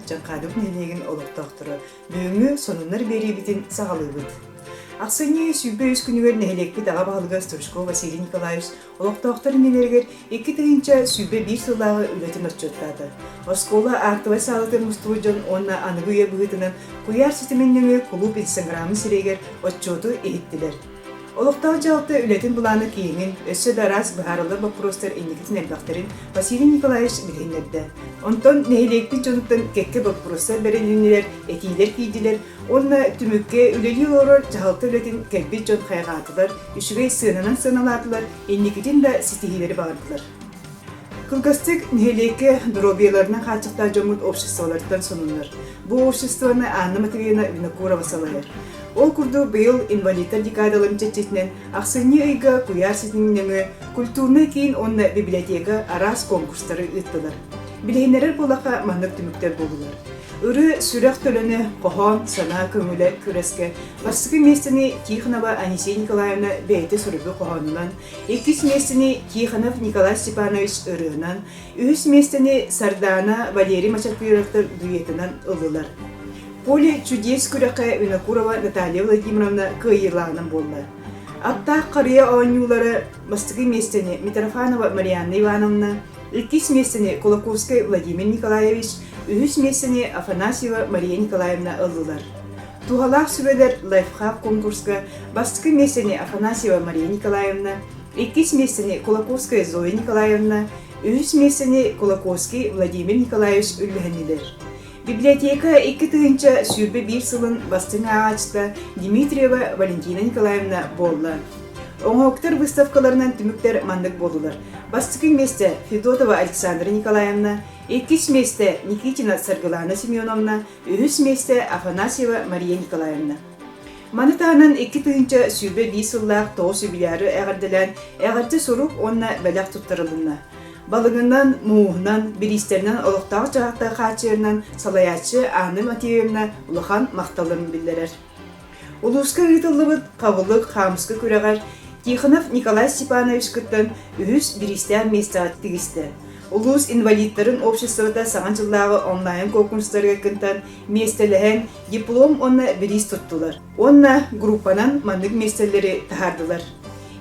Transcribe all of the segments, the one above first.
Дьаҥхаадык нэһилиэгин олохтоохторо бүгүҥҥү сонуннар биэриибитин саҕалыыбыт. Ахсынньы 23 күнүгэр нэһилиэкпит аҕа баһылыга Стручков Василий Николаевич олохтоохтор иннилэригэр 2021 сыллааҕы үлэтин отчуоттаата. Оскуола аактабай саалатыгар мустубут дьон уонна аныгы үйэ быһыытынан куйаар ситимин нөҥүө кулууп инстаграмын сирэйигэр отчуоту иһиттилэр. Олохтоох дьаһалта үлэтин былаана киэҥин, өссө да араас быһаарыллар боппуруостар инникитин элбэхтэрин Василий Николаевич билиһиннэрдэ. Онтон нэһилиэкпит дьонуттан кэккэ боппуруостар бэрилиннилэр, этиилэр киирдилэр уонна түмүккэ үлэлии олорор дьаһалта үлэтин кэлбит дьон хайҕаатылар, үчүгэй сыананан сыаналаатылар, инникитин да ситиһиилэри баҕардылар. Кылгастык нэһилиэккэ доруобуйаларынан хааччахтаах дьоммут обществоларыттан сонуннар. Бу обществоны Анна Матвеевна Винокурова салайар. Ол курдук быйыл инвалидтар декадаларын чэрчитинэн ахсынньы ыйга куйаар ситимин нөҥүө культурнай киин уонна библиотека араас конкурстары ыыттылар. Билиһиннэрэр буоллахха маннык түмүктэр буоллулар. Ырыа сүрэх төлөнө, хоһоон, санаа көҥүлэ күрэскэ бастакы миэстэни Тихонова Анисия Николаевна бэйэтэ суруйбут хоһоонунан, Иккис миэстэни Тихонов Николай Степанович ырыанан, үһүс миэстэни Сардаана Валерий Мачакыровтар дуэтынан ыллылар. Поле чудес күрэххэ Винокурова Наталья Владимировна кыайыылааҕынан буолла. Аттаах харыйа оонньуулара бастакы миэстэни Митрофанова Марианна Ивановна, иккис миэстэни Кулаковскай Владимир Николаевич, үһүс миэстэни Афанасьева Мария Николаевна ыллылар. Туһалаах сүбэлэр лайфхак конкурска бастакы миэстэни Афанасьева Мария Николаевна, иккис миэстэни Кулаковская Зоя Николаевна, үһүс миэстэни Кулаковский Владимир Николаевич үллэһиннилэр. Библиотека 2021 сылын бастыҥ ааҕааччыта Дмитриева Валентина Николаевна буолла. Оҥоһуктар выставкаларынан түмүктэр маннык буоллулар. Бастакы миэстэ Федотова Александра Николаевна, иккис миэстэ Никитина Саргылана Семеновна, Үһүс миэстэ Афанасьева Мария Николаевна. Маны таһынан 2021 сыллаах тоҕус юбиляры эҕэрдэлээн эҕэрдэ сурук уонна бэлэх туттарылынна. Балыгынан, мууһунан, бириистэринэн олохтоох дьаһалта хааччыйарынан салайааччы Анна Матвеевна улахан махталын биллэрэр. Улууска ыытыллыбыт хабылык хаамыска күрэҕэр Тихонов Николай Степанович кыттан үһүс бириистээх миэстэҕэ тигистэ. Улуус инвалидтарын обществота Саҥа дьыллааҕы онлайн-куонкурстарыгар кыттан, миэстэлэһэн, диплом уонна бириис туттулар. Уонна группанан маннык миэстэлэри таһаардылар.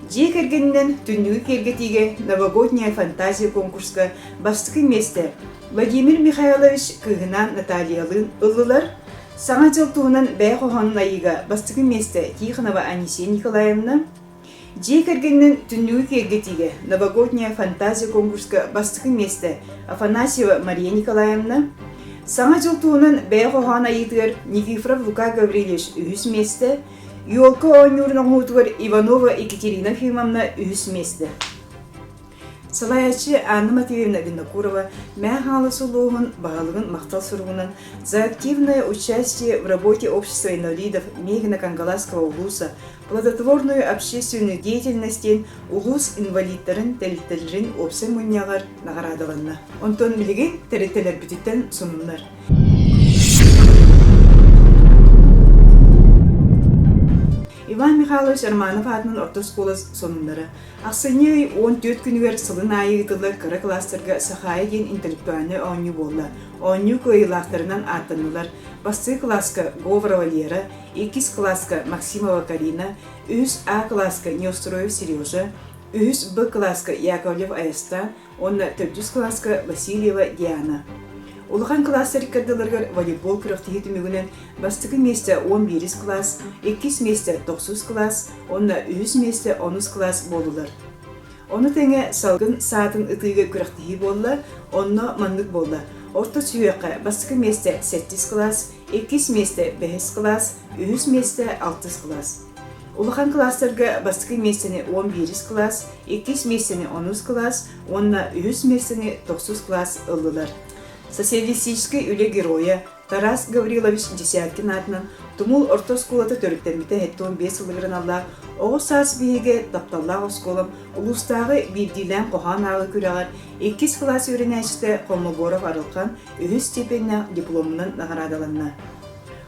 Дьиэ кэргэнинэн түннүгү киэргэтиигэ Новогодняя фантазия конкурска бастакы миэстэ Владимир Михайлович кыыһынаан Натальялыын ыллылар. Саҥа дьыл туһунан бэйэ хоһоонун айыыга бастакы миэстэ Тихонова Анисия Николаевна, Дьиэ кэргэнинэн түннүгү киэргэтиигэ Новогодняя фантазия конкурска бастакы миэстэ Афанасьева Мария Николаевна, Саҥа дьыл туһунан бэйэ хоһоон айыытыгар Никифоров Лука Гаврильевич үһүс миэстэ, Елка оонньуурун оҥоһуутугар Иванова Екатерина Ефимовна үһүс миэстэ. Салайааччы Анна Матвеевна Винокурова Мэҥэ Хаҥалас улууһун баһылыгын махтал суругунан «За активное участие в работе общества инвалидов Мегино-Кангаласского улуса, плодотворную общественную деятельность» диэн улуус инвалидтарын тэрилтэлэрин уопсай мунньаҕар наҕараадаланна. Онтон билигин тэрилтэлэрбититтэн сонуннар. Иван Михайлович Романов аатынан орто оскуола сонуннара. Ахсынньы ый 14 күнүгэр сылын аайы ыытыллар кыра кылаастарга Сахаайа диэн интеллектуальнай оонньуу буолла. Оонньуу кыайыылаахтарынан ааттаннылар бастакы кылааска Говорова Лера, иккис кылааска Максимова Карина, үһүс А кылааска Неустроев Сережа, үһүс Б кылааска Яковлев Айастаан уонна төрдүс кылааска Васильева Диана. Улахан кылаастар иккардыларыгар волейбол күрэхтэһии түмүгүнэн бастакы миэстэ 11 кылаас, иккис миэстэ тохсус кылаас уонна үһүс миэстэ онус кылаас буоллулар. Ону тэҥэ салгын саатын ытыыга күрэхтэһии буолла, онно маннык буолла. Орто сүһүөххэ бастакы миэстэ сэттис кылаас, иккис миэстэ бэһис кылаас, үһүс миэстэ алтыс кылаас. Улахан кылаастарга бастакы миэстэни 11 кылаас, иккис миэстэни онус кылаас уонна үһүс миэстэни тохсус кылаас ыллылар. Социалистическай үлэ геройа Тарас Гаврилович Десяткин аатынан Тумул орто оскуолата төрүттэммитэ 75 сылыгар аналлаах Оҕо саас биһигэ тапталлаах оскуолам улуустааҕы биирдиилээн хоһоон ааҕыы күрэҕэр иккис кылаас үөрэнээччитэ Холмогоров Арылхан үһүс степеннээх дипломунан наҕараадаланна.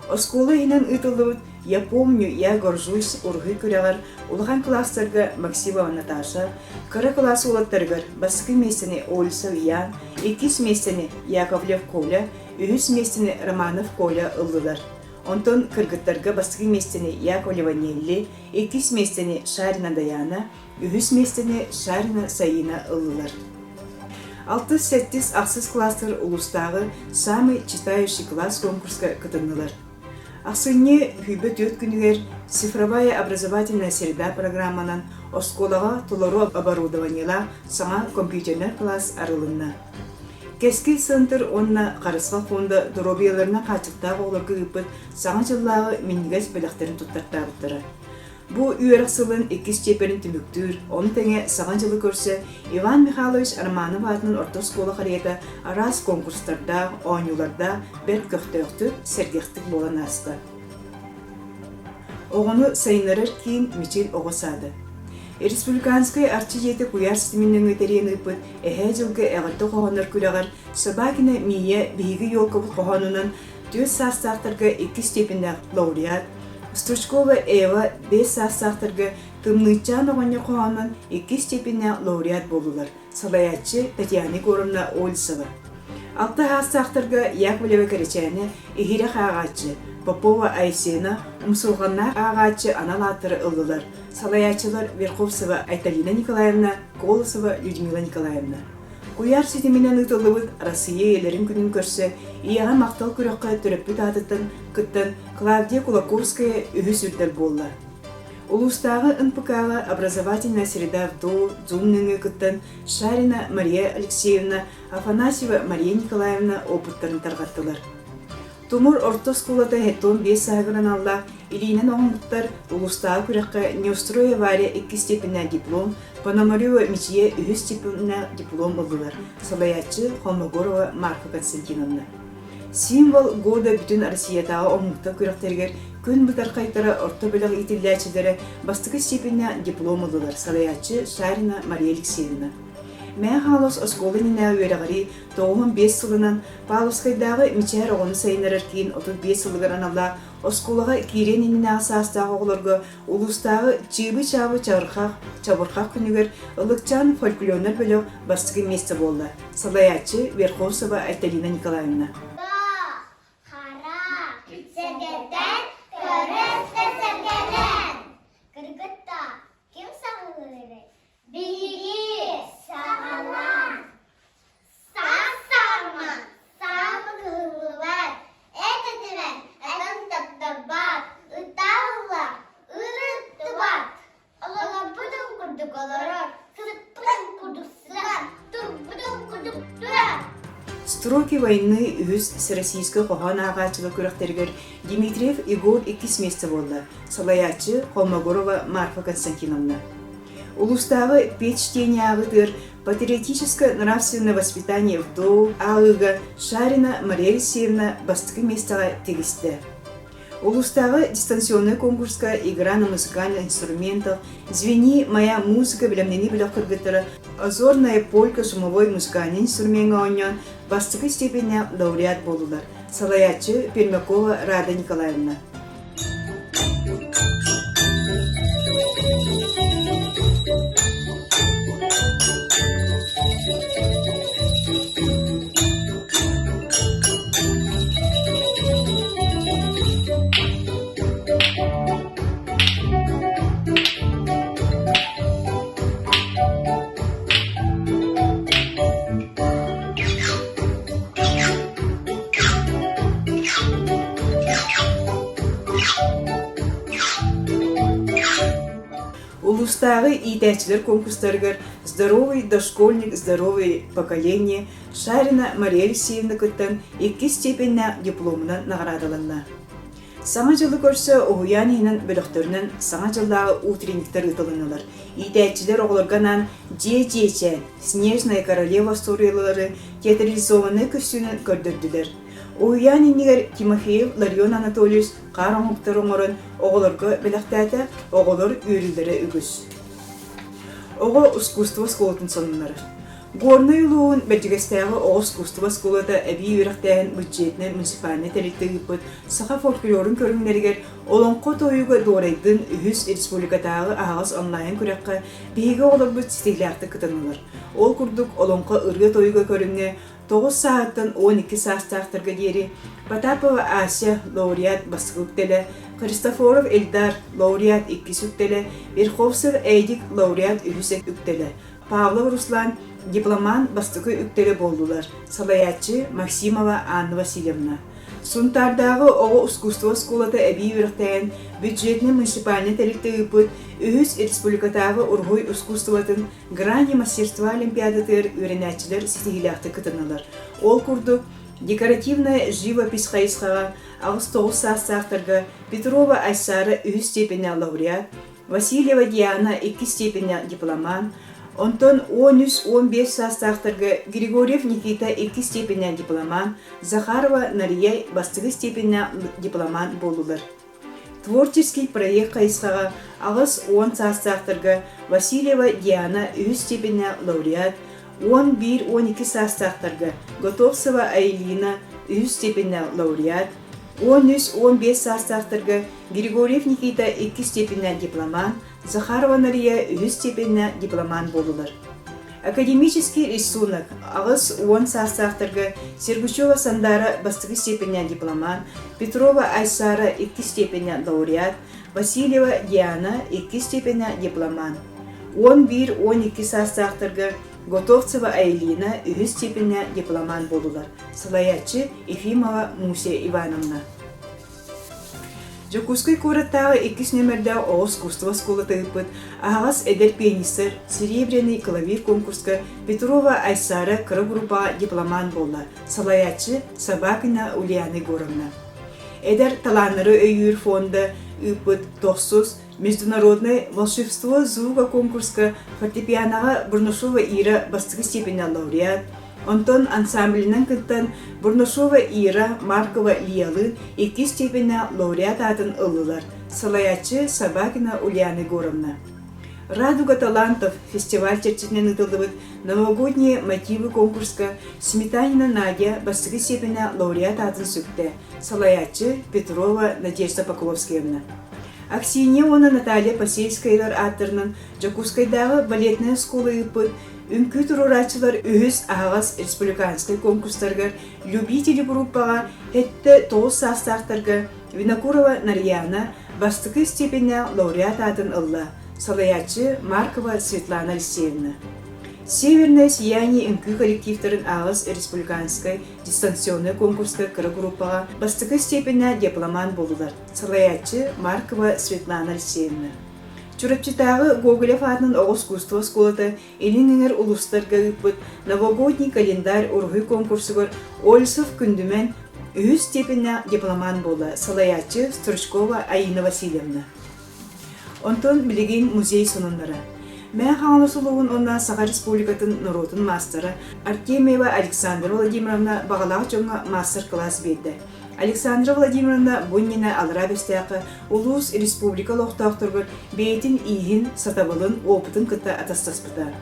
Оскуола иһинэн ыытыллыбыт Я помню, я горжусь уруһуй күрэҕэр улахан кылаастарга Максимова Наташа, кыра кылаас уолаттарыгар бастакы миэстэни Ольсов Ян, иккис миэстэни Яковлев Коля, үһүс миэстэни Романов Коля ыллылар. Онтон кыргыттарга бастакы миэстэни Яковлева Нелли, иккис миэстэни Шарина Даяна, үһүс миэстэни Шарина Саина ыллылар. Алтыс, сэттис, ахсыс кылаастар улуустааҕы «Самый читающий класс» конкурска кытыннылар. Ахсынньы 24 күнүгэр «Цифровая образовательная среда» программанан оскуолаҕа толору оборудованиелаах саҥа компьютернай кылаас арылынна. Кэскил центр уонна Харысхал фонда доруобуйаларынан хааччахтаах оҕолорго ыыппыт Саҥа дьыллааҕы минньигэс бэлэхтэрин туттартаабыттара. Бу үөрэх сылын иккис чиэпэрин түмүктүүр, ону тэҥэ Саҥа дьылы көрсө Иван Михайлович Романов аатынан орто оскуола харыйата араас конкурстардаах, оонньуулардаах бэрт көхтөөхтүк, сэргэхтик буолан ааста. Оҕону сайыннарар киин Мичил оҕо саада. Республиканскай Арчы дьиэтэ куйаар ситимин нөҥүө тэрийэн ыыппыт Эһээ дьылга эҕэрдэ хоһооннор күрэҕэр Собакина Мия биһиги елкабыт хоһоонунан түөрт саастаахтарга иккис степеннээх лауреат, Стручкова Эва биэс саастаахтарга Тымныычаан оҕонньор хоһоонунан иккис степеннээх лауреат буоллулар, салайааччы Татьяна Егоровна Ольцева. Алта саастаахтарга Яковлева Кэрэчээнэ иһирэх ааҕааччы, Попова Айсена умсулҕаннаах ааҕааччы анал ааттары ыллылар, салайааччылар Верховцева Айталина Николаевна, Колосова Людмила Николаевна. Куйаар ситиминэн ыытыллыбыт Россия ийэлэрин күнүн көрсө Ийэҕэ махтал күрэххэ төрөппүт аатыттан кыттан Клавдия Кулаковская үһүс үрдэл буолла. Улуустааҕы НПК-ҕа «Образовательная среда в Zoom нөҥүө кыттан Шарина Мария Алексеевна, Афанасьева Мария Николаевна опыттарын тарҕаттылар. Тумур орто оскуолата 75 сааһыгар аналлаах илиинэн оҥоһуктар улуустааҕы күрэххэ Неустроя Варя иккис степеннээх диплом, Пономарева Мичийэ үһүс степеннээх диплом ыллылар, салайааччы Холмогорова Марфа Константиновна. Символ года бүтүн Россиятааҕы оҥоһуктар күрэхтэригэр күн бытархайтара орто бөлөх иитиллээччилэрэ бастакы степеннээх диплом ыллылар, салайааччы Шарина Мария Алексеевна. Мэҥэ Хаҥалас оскуола иннинээҕи үөрэҕирии 95 сылынан Павловскайдааҕы Мичээр оҕону сайыннарар киин 35 сылыгар аналлаах оскуолаҕа киириэн иннинээҕи саастаах оҕолорго улуустааҕы Чыыбы-чаабы чабырҕах чабырҕах күнүгэр Ыллыкчаан фольклорнай бөлөх бастакы миэстэ буолла. Салайааччы Верховцева Айталина Николаевна. Хара, сэргэтэн, көрө сэргэлэн. Кыргытта, ким саҕалыырый? Биһиги саҕалаан. Саас саҕарма, саамы кыһыллыбат, эт этимэ, этэн таптарбат, ытаалла, ырыттыбат. Олорбутун курдук олорор, сыппытын курдук сытар, турбутун курдук турар. Строки войны үһүс Всероссийскай хоһоон ааҕааччылар күрэхтэригэр Дмитриев Егор иккис миэстэ буолла, салайааччы Холмогорова Марфа Константиновна. Улуустааҕы петь чтение ааҕыытыгар Патриотическое нравственное воспитание вдов ааҕыыга Шарина Мария Алексеевна бастакы миэстэҕэ тигистэ. Улуустааҕы дистанционнай конкурска «Игра на музыкальных инструментах», «Звени, моя музыка» бэлэмнэнии бөлөх кыргыттара «Озорная полька» шумовой музыкальнай инструмеҥҥа оонньоон бастакы степеннээх лауреат буоллулар. Салайааччы Пермякова Рада Николаевна. Улуустааҕы иитээччилэр конкурстарыгар «Здоровый дошкольник, здоровое поколение» Шарина Мария Алексеевна кыттан иккис степеннээх дипломунан наҕараадаланна. Саҥа дьылы көрсө уһуйаан иһинэн бөлөхтөрүнэн Саҥа дьыллааҕы утренниктар ыытылыннылар. Иитээччилэр оҕолорго анаан «Дьиэ-дьиэчэ», «Снежная королева» остуоруйалары театрализованнай көстүүнэн көрдөрдүлэр. Уһуйаан иннигэр Тимофеев Ларион Анатольевич хаар оҥоһуктары оҥорон оҕолорго бэлэхтээтэ, оҕолор үөрүүлэрэ үгүс. Оҕо искусство оскуолатын сонуннара. Горнай улууһун Бэрдьигэстээҕи оҕо искусство оскуолата эбии үөрэхтээһин бюджетинай муниципальнай тэрилтэ ыыппыт саха фольклорун көрүҥнэригэр Олоҥхо туойуга дуорайдын үһүс республикатааҕы аһаҕас онлайн күрэххэ биһиги оҕолорбут ситиһиилээхтик кытыннылар. Ол курдук Олоҥхо ырыа-тойуга көрүҥҥэ Тоҕус сааһыттан 12 саастаахтарга диэри Потапова Ася лауреат бастакы үктэлэ, Христофоров Эльдар лауреат иккис үктэлэ, Верховцев Эдик лауреат үһүс үктэлэ, Павлов Руслан дипломант бастакы үктэлэ буоллулар, салайааччы Максимова Анна Васильевна. Сунтаардааҕы оҕо ускуустуба оскуолата эбии үөрэхтээһин бюджетнай муниципальнай тэрилтэ ыыппыт үһүс республикатааҕы уруһуй ускуустубатын Грани мастерства олимпиадатыгар үөрэнээччилэр ситиһиилээхтик кытыннылар. Ол курдук, декоративная живопись хайысхаҕа 89 саастаахтарга Петрова Айсара үһүс степеннээх лауреат, Васильева Диана иккис степеннээх дипломант, онтон 13-15 саастаахтарга Григорьев Никита иккис степеннээх дипломант, Захарова Нария бастакы степеннээх дипломант буоллулар. Творческий проект хайысхаҕа 80 саастаахтарга Васильева Диана үһүс степеннээх лауреат, 11-12 саастаахтарга Готовцева Айлина үһүс степеннээх лауреат, 13-15 саастаахтарга Григорьев Никита иккис степеннээх дипломант, Захарова Нария үһүс степеннээх дипломант буоллулар. Академический рисунок 80 саастаахтарга Сергучева Сандара бастакы степеннээх дипломант, Петрова Айсара иккис степеннээх лауреат, Васильева Диана иккис степеннээх дипломант. 11-12 саастаахтарга Готовцева Айлина үһүс степеннээх дипломант буоллулар. Салайааччы Ефимова Муся Ивановна. Дьокуускай куораттааҕы иккис нүөмэрдээх оҕо искусство оскуолата ыыппыт аһаҕас эдэр пианистар «Серебряный клавир» конкурска Петрова Айсара кыра группаҕа дипломант буолла, салайааччы Собакина Ульяна Егоровна. Эдэр талааннары өйүүр фонда ыыппыт тохсус Международное волшебство звука конкурска фортепианоҕа Бурнашова Ира бастакы степеннээх лауреат, Онтон ансамблынан кыттан Бурнашова Ира, Маркова Лиялыын иккис степеннээх лауреат аатын ыллылар, салайааччы Собакина Ульяна Егоровна. «Радуга талантов» фестиваль чэрчитинэн ыытыллыбыт «Новогодние мотивы» конкурска Сметанина Надя бастакы степеннээх лауреат аатын сүктэ, салайааччы Петрова Надежда Покровскиевна. Аксинья уонна Наталья Посельскаялар ааттарынан Дьокуускайдааҕы балетнай оскуола ыыппыт Үҥкүү туруорааччылар үһүс аһаҕас республиканскай конкурстарыгар «Любители» группаҕа 7-9 саастаахтарга Винокурова Нарьяна бастакы степеннээх лауреат аатын ылла, салайааччы Маркова Светлана Алексеевна. «Северное сияние» үҥкүү коллективтарын аҕыс республиканскай дистанционнай конкурска кыра группаҕа бастакы степеннээх дипломант буоллулар, салайааччы Маркова Светлана Алексеевна. Чурапчытааҕы Гоголев аатынан оҕо искусство оскуолата Илин эҥэр улуустарга ыыппыт Новогодний календарь уруһуй конкурсугар Ольсов Күндүмэн үһүс степеннээх дипломант буолла, салайааччы Стручкова Аина Васильевна. Онтон билигин музей сонуннара. Мэҥэ Хаҥалас улууһун уонна Саха Республикатын норуотун маастара Артемьева Александра Владимировна баҕалаах дьоҥҥо маастар-кылаас биэрдэ. Александра Владимировна бу иннинэ Аллараа Бэстээххэ улуус, республика олохтоохторугар бэйэтин ииһин, сатабылын, опытын кытта атастаспыта.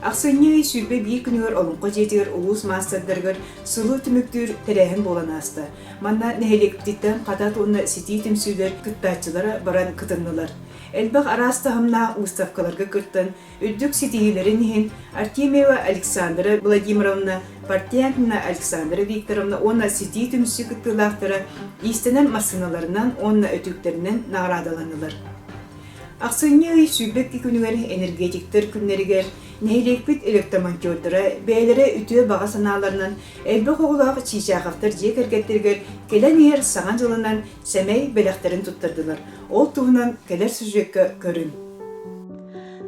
Ахсынньы ый 21 күнүгэр Олоҥхо дьиэтигэр улуус маастардарыгар сылы түмүктүүр тэрээһин буолан ааста. Манна нэһилиэкпититтэн Хатат уонна Ситии түмсүүлэр кыттааччылара баран кытыннылар. Элбэх араас таһымнаах выставкаларга кыттан, Үрдүк ситиһиилэрин иһин Артемьева Александра Владимировна, Портянкина Александра Викторовна уонна Ситии түмсүү кыттыылаахтара иистэнэр массыыналарынан уонна өтүүктэринэн наҕараадаланнылар. Ахсынньы ый 22 күнүгэр энергетиктэр күннэригэр нэһилиэкпит электромонтердара бэйэлэрэ үтүө баҕа санааларынан элбэх оҕолоох Чичаховтар дьиэ кэргэттэригэр кэлэн иһэр Саҥа дьылынан сэмэй бэлэхтэрин туттардылар. Ол туһунан кэлэр сюжекка көрүҥ.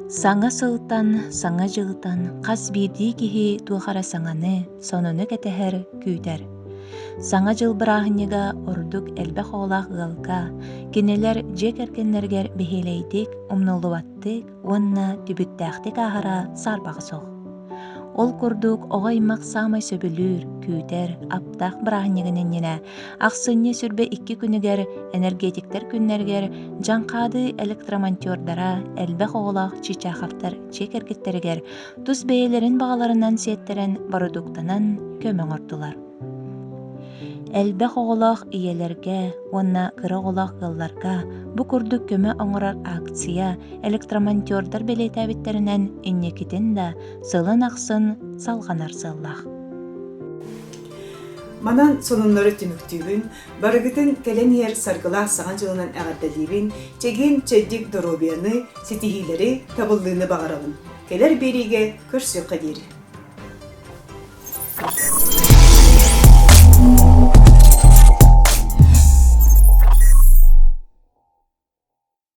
Саҥа сылтан, саҥа дьылтан хас биирдии киһи туох эрэ саҥаны, сонуну кэтэһэр, күүтэр. Саҥа дьыл бырааһынньыга ордук элбэх оҕолоох ыалга, кинилэр дьиэ кэргэннэригэр бэһиэлэйдик, умнуллубаттык уонна түбүктээхтик ааһара саарбаҕа суох. Ол курдук оҕо аймах саамай сөбүлүүр, күүтэр, аптаах бырааһынньыгын иннинэ Ахсынньы 22 күнүгэр энергетиктэр күннэригэр Дьаҥхаады электромонтердара элбэх оҕолоох Чичаховтар дьиэ кэргэттэригэр тус бэйэлэрин баҕаларынан сиэттэрэн бородууктанан көмө оҥордулар. Элбэх оҕолоох ийэлэргэ уонна кыра оҕолоох ыалларга бу курдук көмө оҥорор акция электромонтердар бэлиэтээбиттэринэн инникитин да сылын ахсын салҕанар сыаллаах. Манан сонуннары түмүктүүбүн, барыгытын кэлэн иһэр саргылаах Саҥа дьылынан эҕэрдэлиибин, чэгиэн чэбдик доруобуйаны, ситиһиилэри, табыллыыны баҕарабын. Кэлэр биэриигэ көрсүөххэ диэри.